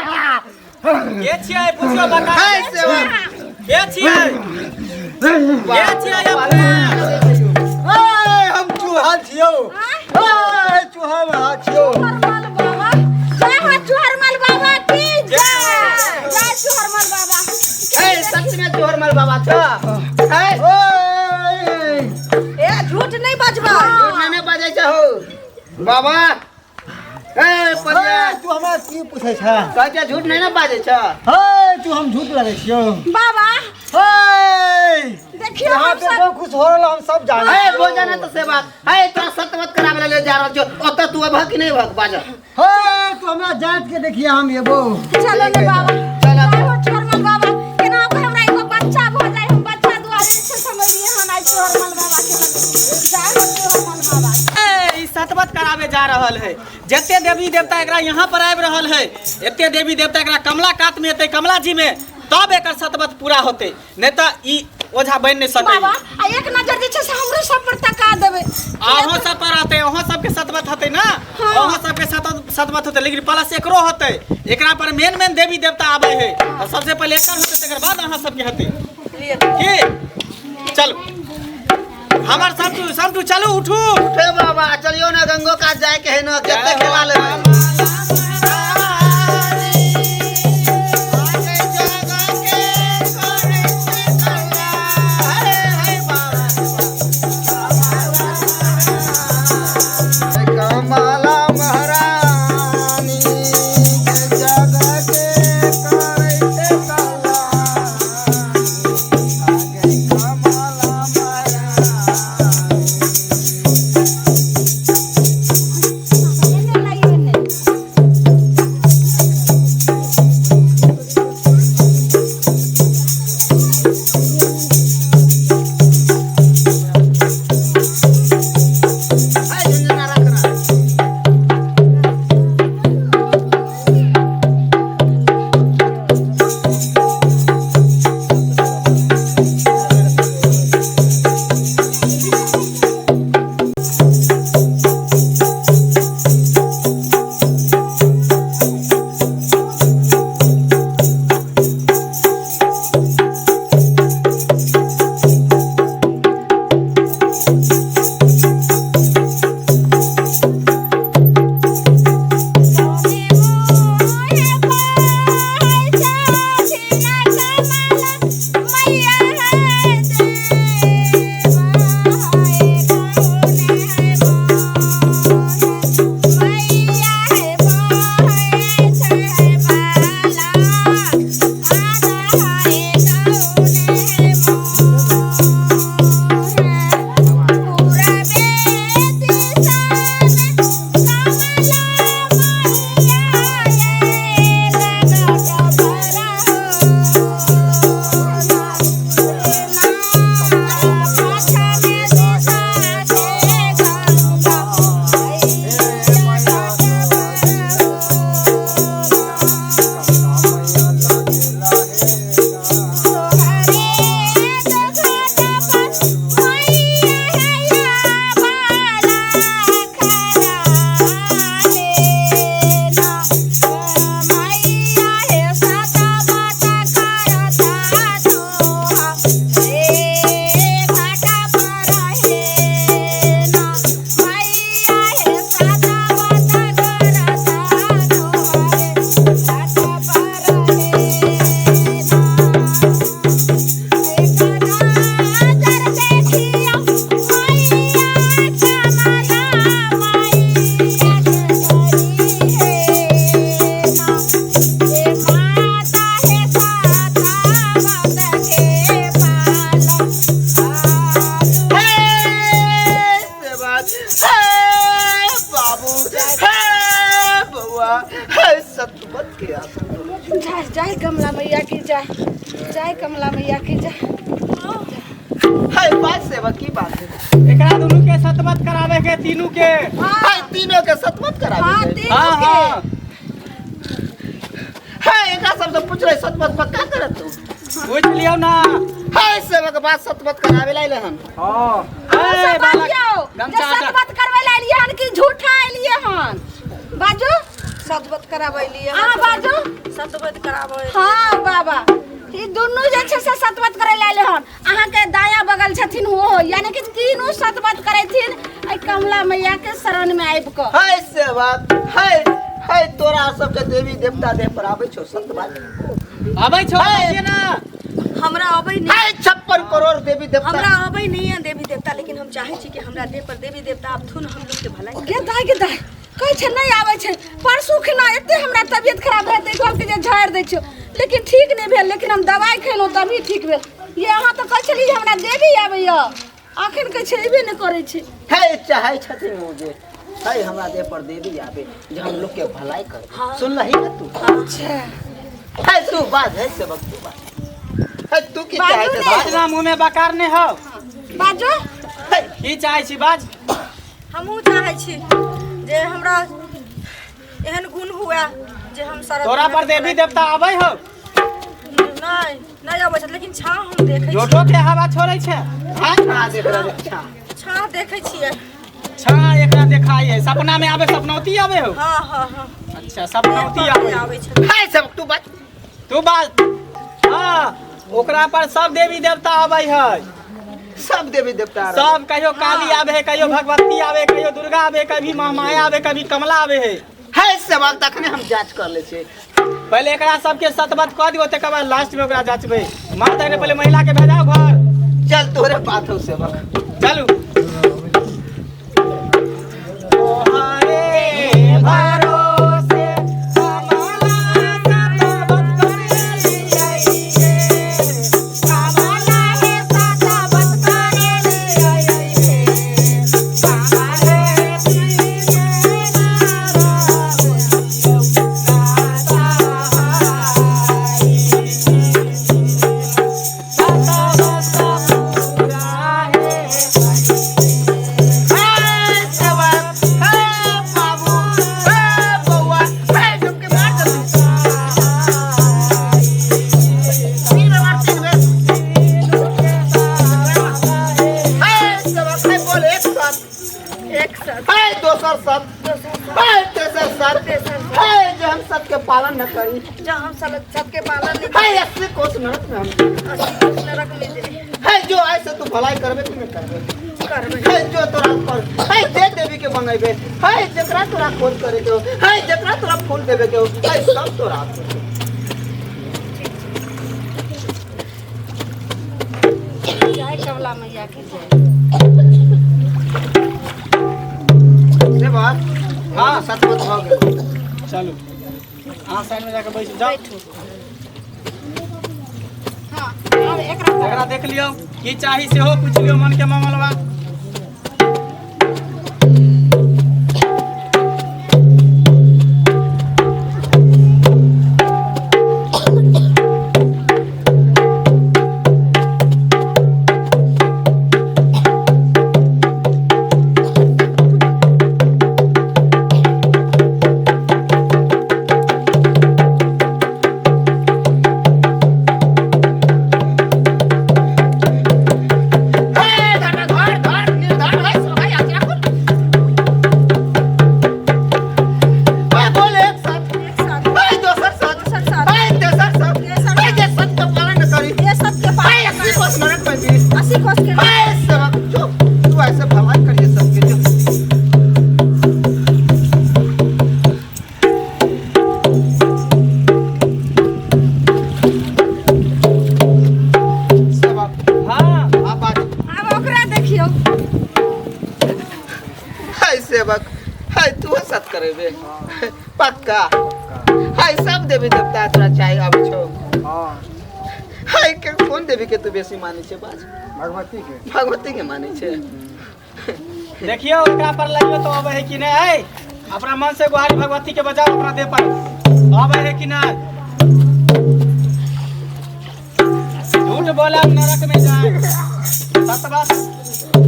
के छियै पुछियो बता है सेवक के छियै के छियै अपने ए, हम चूहा छियौ ए, चूहा बहा छियौ चूहरमल बाबा जय हो चूहरमल बाबा की जय जय चूहरमल बाबा ए सच में तोहर मल बाबा छ ए ओए ए झूठ नहीं बजबा झूठ नहीं ने बजै छ हो बाबा ए पदिया ए, तू हमरा की पूछै छ कहै छ झूठ नहीं ने बाजै छ हे तू हम झूठ लगै छियौ बाबा हे देखियो यहाँ हम पे सब जो कुछ हो रहल हम सब जाने ए भोजन है तो से बात ए तोरा सत्य बात करावे ले जा रहल छौ ओतऽ तू अबह कि नहीं अबह बाज हे तू हमरा जांच के देखिए हम एबो चलो ने बाबा चलो। जय हो चूहरमल बाबा केना के हमरा एगो बच्चा भ जाए हम बच्चा दुआरे से समझलिए हन आई चूहरमल बाबा के लग। जय हो चूहरमल बाबा ए, ई सतबत करावे जा रहल है जते देवी देवता एकरा यहाँ पर आबि रहल है एते देवी देवता एकरा कमला कात में एते कमला जी में तब एकर सतबत पूरा होते नहीं तऽ ई ओझा बनि नहीं सकै बाबा आ एक नजर जे छै से हमरो सब पर तका देबै अहों सब पर रहते अहों सबके सतबत होते ना हाँ। अहों सबके सतबत होते लेकिन प्लस एकरो होते एकरा पर मेन मेन देवी देवता आबै है तो सबसे पहले एकर होते तकर बाद अहाँ सबके होते की चलू हमर समटू समटू चलू उठू उठे बाबा चलियो ना गंगो कात जाए के है ना कते खेला लेबै कमला महारानी के जग के करै छै कल्याण। आगे कमला महारानी एने लाइए ने। जय जय कमला मैया की जय, जय कमला मैया की जय। है बात सेवक की बात है। एकरा दुनू के सतमत करावे के तीनू के। है तीनों के सतमत करावे हाँ के। तीनों हाँ के। हाँ है एकरा सब से पूछ रहे सतमत पक्का करत तू? पूछ लियौ ना। है सेवक बात सतमत करावे लाइले हन। हाँ अहाँ ए, सब बालक, बाजियौ जे गमछा हटा। सतबत करबै लए एलियै हन कि झूठा एलियै हन? बाजू। सतबत कराबै लिए। अहाँ बाजू। सतबत कराबै। हाँ बाबा, ई दुनू जे छै से सतबत करै लए एलै हन। अहाँके दाया बगल छथिन ओहो, यानी कि तीनू सतबत करैथिन एहि कमला मैया के शरण में आबि कऽ। है सेवक, है है तोरा सबके देवी देवता देह पर आबै छौ सत बात? आबै छौ बाजिए ना। हमरा अबै नहीं। है 56 करोड़ देवी देवता। हमरा अबै नहीं है देवी देवता, लेकिन हम चाहे छी कि हमरा देह पर देवी देवता आबथुन, हम लोग के भलाई। गे दाइ गे दाइ, कहै छै नहि आबै छै। परसू खिना एते हमरा तबियत खराब रहै तऽ कहलकै जे झाड़ि दै छियौ, लेकिन ठीक नहि भेल। लेकिन हम दवाइ खेलहुँ तभी ठीक भेल। ये अहाँ तऽ कहै छलियै जे हमरा देवी आबैया, अखन कहै छै अयबे नहि करै छै। है चाहे छथिन ओ जे है हमरा देह पर देवी आबे जे हम लोग के भलाई करे। सुनलही ना तू? अच्छा है तू बाज, है सेवक तू बाज, है तू की बाजू चाहे ने। छे? बाजना मुँह में बकार नहि हौ। बाजू। है की चाहै छी बाज? हमहूँ चाहै छी जे हमरा एहन गुण हुए जे हम सारा तोरा पर देवी देवता आबै हौ? नहीं नहीं आबै छै, लेकिन छाँह हम देखै छी। झूठो के हवा छोड़ै छै। छाँ देख रहल छाँ। छाँह देखै छियै। छाँ एकरा देखाई है सपना में आबे, सपनौती आबे हो? हाँ हाँ हाँ। अच्छा सपनौती आबे। आबै छै। है सेवक तू बाज। तू बाज। हाँ ओकरा पर सब देवी देवता आबै है। सब देवी देवता आ रहल। सब, कहियो काली आबे है, कहियो भगवती आबे, कहियो दुर्गा आबे, कभी महामाया आबे, कभी कमला आबे है। है सेवक तखने हम जांच कर ले छियै। पहले एकरा सबके सतबत कऽ दियौ, तकर बाद लास्ट में ओकरा जांचबै। मार तखने पहले महिला के भेजाओ घर। चल तोरे बात हो सेवक। चलू। तोहरे भरोसे कमला सतबत करे लियै, कमला हे सतबत करे लियै, कमले है सेवक, है बाबू, है बउआ, है झुमके मार दे। तीन बार, तीन बेर। है सेवक, है बोल एक साथ। एक साथ। है दोसर साथ, है तेसर साथ, है जे हम सबके पालन न करी, जब हम सब सबके पालन नहीं है 80 कोस नरक में हम। नरक में जाए। है जो ऐसे तू भलाई करबे कि नहीं करबे? करबै। है जो तोरा पर है जे देवी के मंगेबे, है जेकरा तोरा खोज करे के हो, है जेकरा तोरा फूल देवे के हो, है सब तोरा हाथ में। जय कमला मैया की जय। सेवक, हाँ सतमत भऽ गेल। चलू अहाँ साइड में जाके बैठ जाओ। हाँ आब एकरा एकरा देख लियौ की चाही सेहो पूछ लियौ मन के मामलवा। हे धर धर धर निर्धर है सोहाई आचरा कुल। हे बोल एक साथ, एक साथ। हे दोसर साथ, दोसर साथ। हे तेसर साथ, तेसर हे जे सत्य के पालन न करी, ये सबके हे पालन 80 कोस नरक में गिरी। 80 कोस के। हे सेवक जो तू ऐसे भलाई करिए सबके जो। सेवक, हाँ आ बात। आब ओकरा देखियौ। है सेवक, है तू सत करेबे पक्का? है सब देवी देवता तोरा चाहे आबै छौ? हाँ। है के कोन देवी के तू बेसी मानै छै बाज? भगवती के। भगवती के मानै छै। देखियौ एकरा पर लगियो तो अबै है कि नहि। है अपना मन से गुहारी भगवती के बजाओ अपना देह पर आबै है कि नहि। बोलब नरक में जाए। सतबत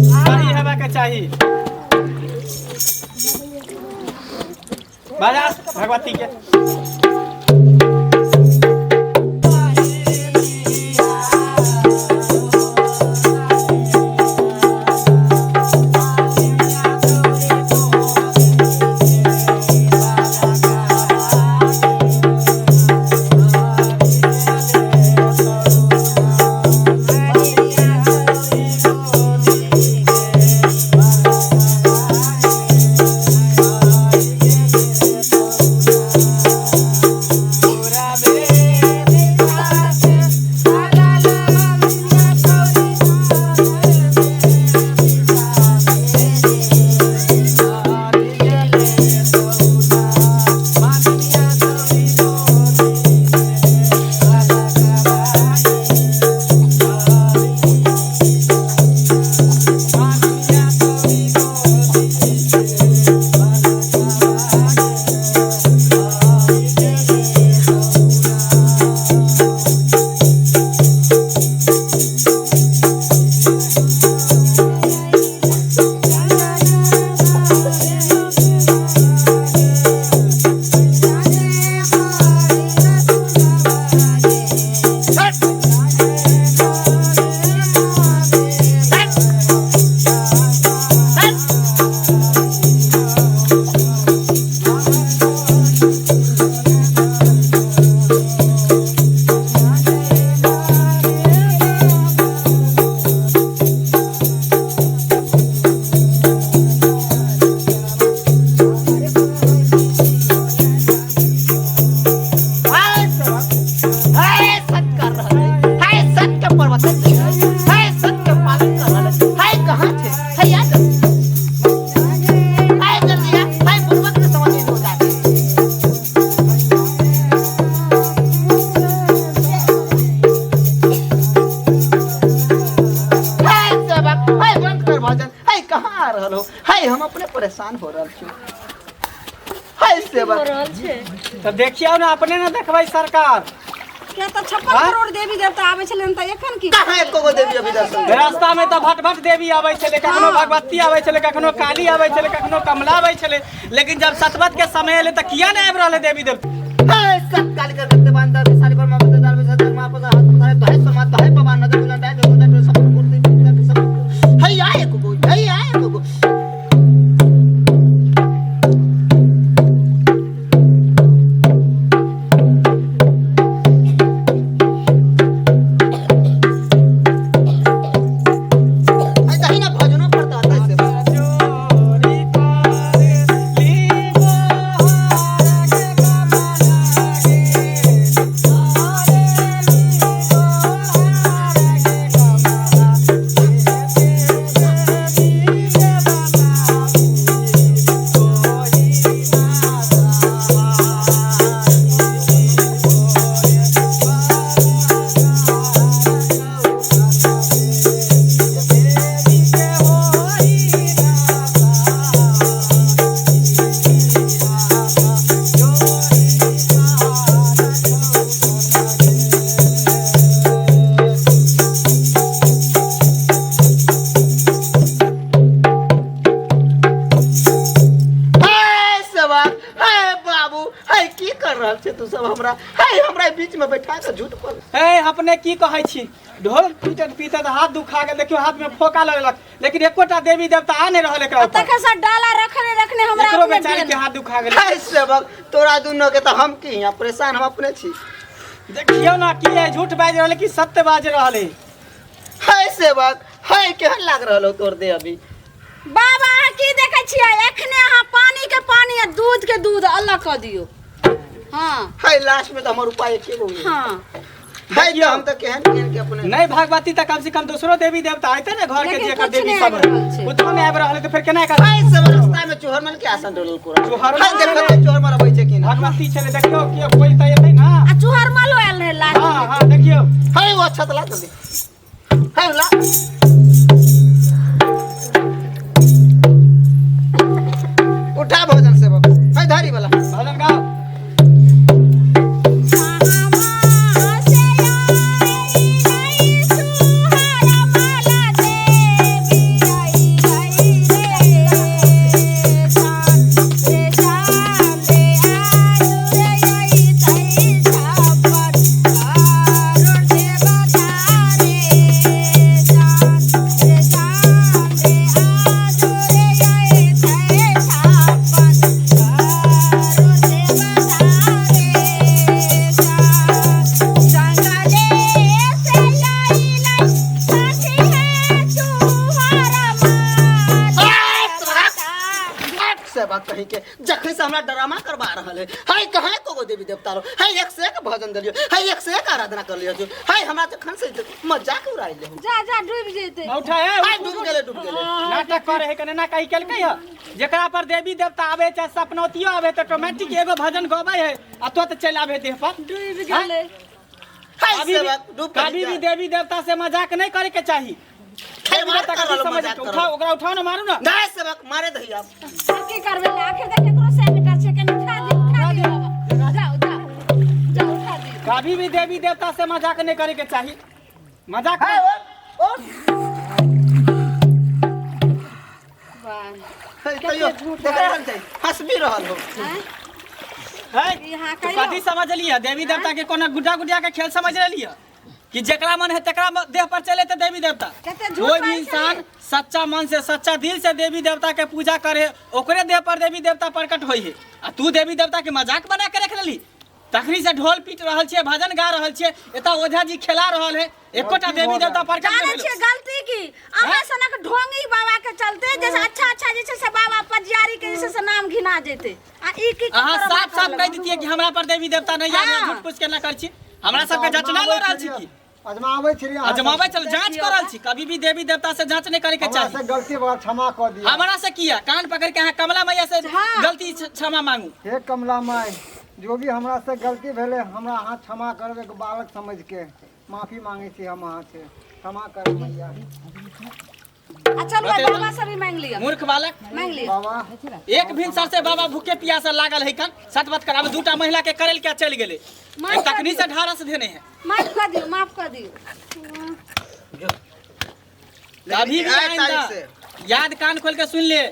सही हेबा के चाही। बाजा भगवती के। हाय सेवक, हाय सत कर रहल है, हाय सत के प्रवचन दे रहल है, हाय सत के पालन कर रहल है, हाय कहाँ छे, हाय आ जल्दी, हाय जल्दी आ, हाय बुड़बक के समझ नहीं हो जाए। हाय सेवक, हाय बंद कर भजन, हाय कहाँ आ रहल हो, हाय हम अपने परेशान हो रहल छी। हाय सेवक, तऽ देखियौ ने, अपने ने देखबै सरकार। किया तऽ 56 हाँ? करोड़ देवी देवता आबै छलै तऽ एखन की? कहाँ एको गो देवी अभी दर्शन दे? रास्ता में तऽ भट भट देवी आबै छलै, कखनो भगवती आबै छलै, कखनो काली आबै छलै, कखनो कमला आबै छलै, लेकिन जब सतबत के समय एलै तऽ किया नहि आबि रहलै देवी देवता? हाय सत काल कर करते बांदर सारी पर मां बता दाल में मां पर हाथ उठाए तो है समा तो है बाबा नजर बुलंद है जो होता है सब कुर्ती सब। हाय आए को गो, हाय आए को गो। हाय दही ना भजनो पड़ता है से। हाय सेवक, हाय बाबू, हाय की कर रहल छे तू सब हमरा, हाय हमरा बीच में बैठा के झूठ बोल। हे अपने की कहै छी, ढोल पीटत पीटत हाथ दुखा गेल, देखियौ हाथ में फोका लगलक, लेकिन एकोटा देवी देवता आ नहि रहल एकरा ऊपर। तखन से डाला रखने रखने हमरा एकरो अपने बेचारी भेल। के हाथ दुखा गेल। हाय सेवक, तोरा दुनू के तो हम की यहाँ परेशान हम अपने छी। देखियौ ना की है, झूठ बाजि रहल है कि सत्य बाजि रहल है? हाय सेवक, हाय केहन लाग रहल हो तोर दे अभी? बाबा अहाँ की देखै छियै? एखने अहाँ पानी के पानी आ दूध के दूध अलग कऽ दियौ। हाँ हाय लास्ट में तो हमर उपाय एके गो है। हाँ हाय तो हम तो केहन केहन के अपने नहीं भगवती तऽ कम से कम दोसरो देवी देवता आते ने घर के, लेकिन जेकर कुछ देवी नहि सब आबि रहल छै। कुछो नहि आबि रहल है तऽ फेर केना कर? हाय सेवक, रास्ता में चोहर मन के आसन डोलल कोरा। चोहर हाय मन देखत है चोहर मन अबै छै कि ना? भगवती छलै, देखियौ कि कोई तऽ एतै ना। आ चूहर मालो आयल रहै लास्ट। हाँ हाँ देखियौ। हाय वो अच्छा ला जल्दी, हाय ला। उठा भोजन सेवक, हाय धारी वाला। भजन गाओ। कहाँ से आई नहीं। तखन से हमरा ड्रामा करवा रहल है। हाय कहाँ एको गो देवी देवता रहो, हाय एक से एक भजन देलियो, हाय एक से एक आराधना कर लियो, हाय हमरा तखन से मजाक उड़ाइ ले। जा जा डूबि जेतै। उठा है। हाय डूब गेलै, डूब गेलै। नाटक करे है कने ना कही केलकै है। जेकरा पर देवी देवता आवे चाहे सपनौतियो आवे त ऑटोमेटिक एगो भजन गबै है आ तो त चलि आवे देह पर। डूबि गेलै। हाय कभी भी सेवक डूब कभी भी देवी देवता से मजाक नहीं करे के चाही। हे देवी मार देवता कर कभी रहलो, समझ मजाक के कर उठाओ रहलो। ओकरा उठाओ ना, मारू ना। नहीं सेवक मारे दहिया। आब की करबै ले, आखिर देख एकरो से बेटा छै, कनि उठा दियौ, उठा दियौ बाबा। जाओ जाओ जाओ उठा दियौ। कभी भी देवी देवता से मजाक नहीं करे के चाही। मजाक हाय ओ ओ वाह हे, तैयो देख रहल छै, हंस भी रहल हो। आँय? है यहाँ तो कहियो। कथी समझ लिया देवी देवता के कोनो गुड्डा गुडिया के खेल समझ लिया कि जेकरा मन है तेकरा देह पर चले तो देवी देवता। कते झूठ कोई भी बाजै छै। इंसान सच्चा मन से सच्चा दिल से देवी देवता के पूजा करे ओकरे देह पर देवी देवता प्रकट होई है, आ तू देवी देवता के मजाक बना के रख लेली। तखनी से ढोल पीट रहल छियै, भजन गा रहल छियै, एतऽ ओझा जी खेला रहल है, एकोटा देवी देवता प्रकट जानै नहि छियै भेल। गलती की अहाँ सनक ढोंगी बाबा के चलते जैसे अच्छा अच्छा जे छै से बाबा पजियारी के जे छै से नाम घिना जेतै। आ ई की अहाँ करबा साफ साफ करलक? कहि दितियै कि हमरा पर देवी देवता नहीं आबै, हाँ। झूठ पूछ के ना कर छी, हमरा सबके जचना लऽ रहल छी की अजमाबै छलियै अहाँ अजमाबै चल, जांच कर रहल छी। कभी भी देवी देवता से जांच नहीं करे के हमरा चाही। से गलती भऽ क्षमा कऽ दिअ। हमरा से किया कान पकड़ के अहाँ कमला मैया से हाँ। गलती क्षमा मांगू। हे कमला माय, जो भी हमरा से गलती भेलै हमरा अहाँ क्षमा करबै, एगो बालक समझ के माफी मांगै छी हम अहाँ से, क्षमा करब मैया। आ चलू बतेलहुँ। बाबा से भी मांगि लिअ, मूर्ख बालक मांगि लिअ। बाबा एक भिनसर से बाबा भूखे प्यासे लागल है कन सत बात कर। अब दूटा महिला के करल क्या चलि गेलै, माफ कर तखनी दियौ। से ढारस धेने है। माफ कऽ दियौ, माफ कऽ दियौ। कभी भी एक आइंदा तारीख से। याद कान खोल के सुन ले,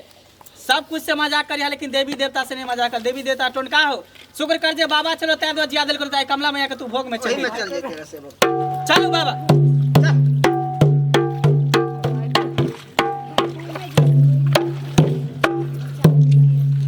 सब कुछ से मजाक करिया लेकिन देवी देवता से नहीं मजाक कर। देवी देवता टोनका हो, शुक्र कर जे बाबा चलो तै दुआरे जिया देल करो, कमला मैया के तू भोग में चल ओही में गेल। चल जेतै रे सेवक। चलू बाबा।